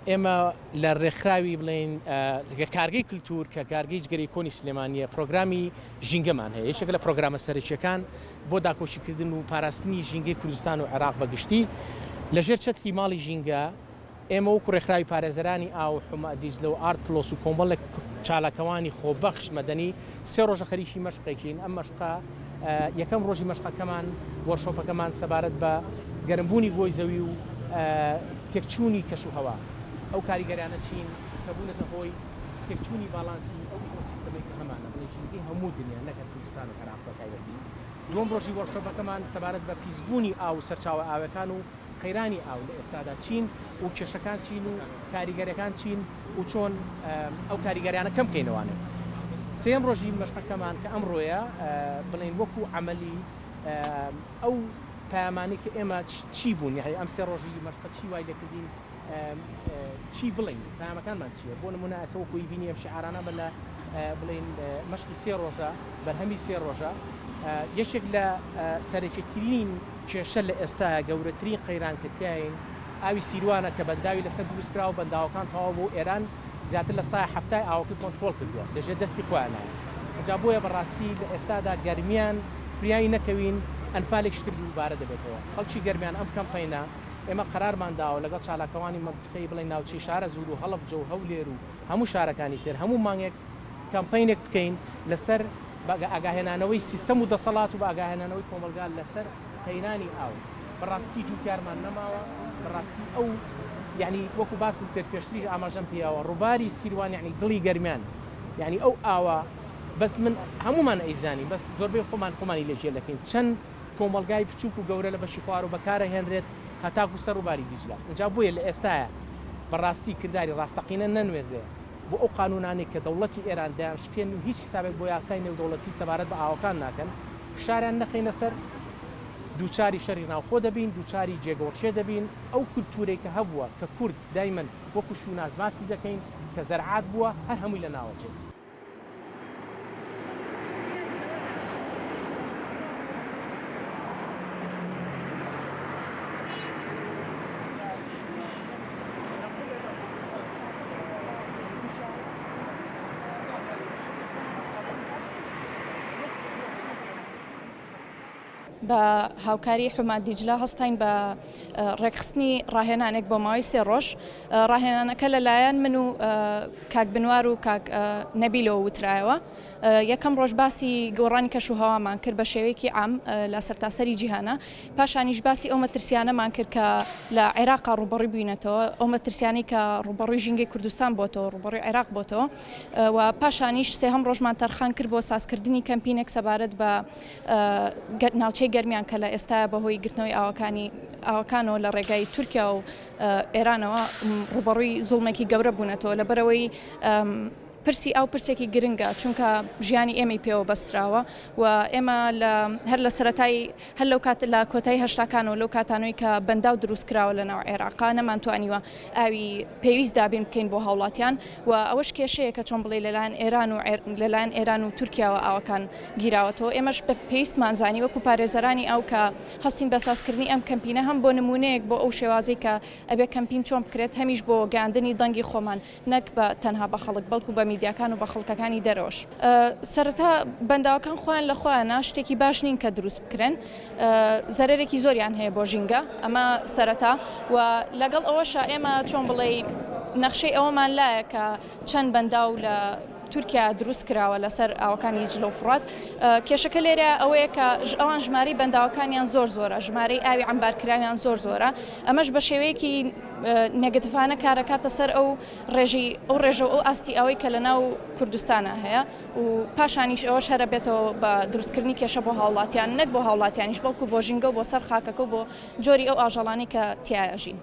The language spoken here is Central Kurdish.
ئێمە لە ڕێکخراوی بڵێین لە کارگەی کلتور کە کارگەی جگەرەی کۆنی سلێمانییە پرۆگرامی ژینگەمان هەیە، یەکێکە لە پرۆگرامە سەرەکییەکان بۆ داکۆکیکردن و پاراستنی ژینگەی کوردستان و عێراق بە گشتی لە ژێر چەتری ماڵی ژینگە ئێمە وەکو ڕێکخراوی پارێزەرانی ئاو و حومە دیجلە و ئارت پلۆس و کۆمەڵێک چالاکەوانی خۆبەخش مەدەنی سێ ڕۆژە خەریکی مەشقێکین، ئەم مەشقە یەکەم ڕۆژی مەشقەکەمان وۆرشۆپەکەمان سەبارەت بە گەرمبوونی گۆی زەوی و تێکچوونی کەشوهەوا، ئەو کاریگەریانە چین کە بوونەتە هۆی تێکچوونی باڵانسی ئەو ئیکۆسیستەمەی کە هەمانە، بڵێ ژینگەی هەموو دنیا نەک هەر کوردستان و عێراق بە تایبەتی. دووەم ڕۆژی وۆرشۆپەکەمان سەبارەت بە پیسبوونی ئاو و سەرچاوە ئاوەکان و قەیرانی ئاو لە ئێستادا چین و کێشەکان چین و کاریگەریەکان چین و چۆن ئەو کاریگەریانە کەم بکەینەوانێ. سێیەم ڕۆژی مەشقەکەمان کە ئەمڕۆیە بڵێین وەکو عەمەلی ئەو پەیامانەی کە ئێمە چی بوون یانی ئەم سێ ڕۆژی مەشقە چی وای لێکردین چی بڵێین پەیامەکانمان چییە بۆ نمونە ئێستا وەکو ئیبینی ئەم شعارانە بە لە بڵێین مەشقی سێ ڕۆژە بەرهەمی سێ ڕۆژە یەکێک لە سەرەکیترین کێشە لە ئێستایا گەورەترین قەیران کە تیاین ئاوی سیروانە کە بەنداوی لەسەر دروست کراوە بەنداوەکان تەواو بوو ئێران زیاتر لە سای حەفتای ئاوەکەی کۆنترۆڵ کردووە لەژێر دەستی خۆیانایە ئینجا بۆیە بەڕاستی لە ئێستادا گەرمیان فریای نەکەوین ئەنفالێکی تر دووبارە دەبێتەوە خەڵکی گەرمیان ئەم کەمپەینە ئێمە قەرارمان داوە لەگەڵ چالاکەوانی مەنتیقەی بڵێین ناوچەی شارەزوور و هەڵەبجە و هەولێر و هەموو شارەکانی تر هەموو مانگێک کەمپەینێک بکەین لەسەر بە ئاگاهێنانەوەی سیستەم و دەسەڵات و بە ئاگاهێنانەوەی کۆمەڵگا لەسەر قەیرانی ئاو. بەڕاستی جووتیارمان نەماوە، بەڕاستی ئەو یانی وەکو باسم کرد پێشتریش ئاماژەم پێیاوە ڕووباری سیروان یانی دڵی گەرمیان یانی ئەو ئاوە بەس من هەموومان ئەیزانین بەس زۆربەی خۆمان خۆمانی لێ جێ دەکەین چەند کۆمەڵگای بچووک و گەورە لە بەشی خوارەوە بەکارەهێنرێت هەتاکو سەر ڕووباری دیجلە ئینجا بۆیە لە ئێستایا بەڕاستی کرداری ڕاستەقینە نەنوێنرێ بۆ ئەو قانوونانەی کە دەوڵەتی ئێران دەیانشکێنن و هیچ حسابێک بۆ یاسای نێودەوڵەتی سەبارەت بە ئاوەکان ناکەن، فشاریان نەخەینە سەر، دووچاری شەری ناوخۆ دەبین، دووچاری جێگۆڕکێ دەبین، ئەو کولتوورەی کە هەبووە کە کورد دایمەن وەکوو شووناس باسی دەکەین کە زەرعات بووە، هەر هەمووی لە ناوەچێت. بە هاوکاری حوماد دیجلە هەستاین بە ڕێکخستنی ڕاهێنانێک بۆ ماوەی سێ ڕۆژ ڕاهێنانەکە لەلایەن من و کاک بنوار و کاک نەبیلەوە وترایەوە یەکەم ڕۆژ باسی گۆڕانی کەش و هەوامان کرد بە شێوەیەکی عام لە سەرتاسەری جیهانە پاشانیش باسی ئەو مەترسیانەمان کرد کە لە عێراقا ڕووبەڕووی بووینەتەوە ئەو مەترسیانەی کە ڕووبەڕووی ژینگەی کوردستان بۆتەوە ڕووبەڕووی عێراق بۆتەوە و پاشانیش سێهەم ڕۆژمان تەرخان کرد بۆ سازکردنی کەمپینێک سەبارەت بە ناوچەی گەرمیان کە لە ئێستایا بەهۆی گرتنەوەی ئاوەکانی ئاوەکانەوە لە ڕێگای تورکیا و ئێرانەوە ڕووبەڕووی زوڵمێکی گەورە بوونەتەوە لەبەرئەوەی پرسی ئاو پرسێکی گرنگە چونکە ژیانی ئێمەی پێوە بەستراوە و ئێمە لە هەر لە سەرەتای هەر لەو کات لە کۆتایی هەشتاکانەوە لەو کاتانەوەی کە بەنداو دروست کراوە لە ناو عێراقا نەمانتوانیوە ئاوی پێویست دابین بکەین بۆ هاوڵاتیان و ئەوەش کێشەیە کە چۆن بڵێی لەلایەن ئێران و لەلایەن ئێران و تورکیاوە ئاوەکان گیراوەتەوە ئێمەش بە پێویستمان زانی وەکو پارێزەرانی ئاو کە هەستین بە سازکردنی ئەم کەمپینە هەم بۆ نمونەیەک بۆ ئەو شێوازەی کە ئەبێ کەمپین چۆن بکرێت هەمیش بۆ گەیاندنی دەنگی خۆمان نەک بە تەنها بە خەڵک بەڵکو بە میدیاکان و بە خەڵکەکانی دەرەوەش. سەرەتا بەنداوەکان خۆیان لە خۆیانا شتێکی باش نین کە دروست بکرێن زەرەرێکی زۆریان هەیە بۆ ژینگە ئەمە سەرەتا و لەگەڵ ئەوەشا ئێمە چۆن بڵێی نەخشەی ئەوەمان لایە کە چەند بەنداو لە تورکیا دروست کراوە لەسەر ئاوەکانی دیجلە و فوڕات کێشەکە لێرە ئەوەیە کە ئەوان ژمارەی بەنداوەکانیان زۆر زۆرە ژمارەی ئاوی عەمبارکراویان زۆر زۆرە ئەمەش بە شێوەیەکی نێگەتیڤانە کارەکاتە سەر ئەو ڕێژەی ئەو ڕێژە و ئەو ئاستی ئاوەی کە لە ناو کوردستانا هەیە و پاشانیش ئەوەش هەر ئەبێتەوە بە دروستکردنی کێشە بۆ هاوڵاتیان نەک بۆ هاوڵاتیانیش بەڵکو بۆ ژینگە و بۆ سەر خاکەکە و بۆ جۆری ئەو ئاژەڵانەی کە تیایا ژین.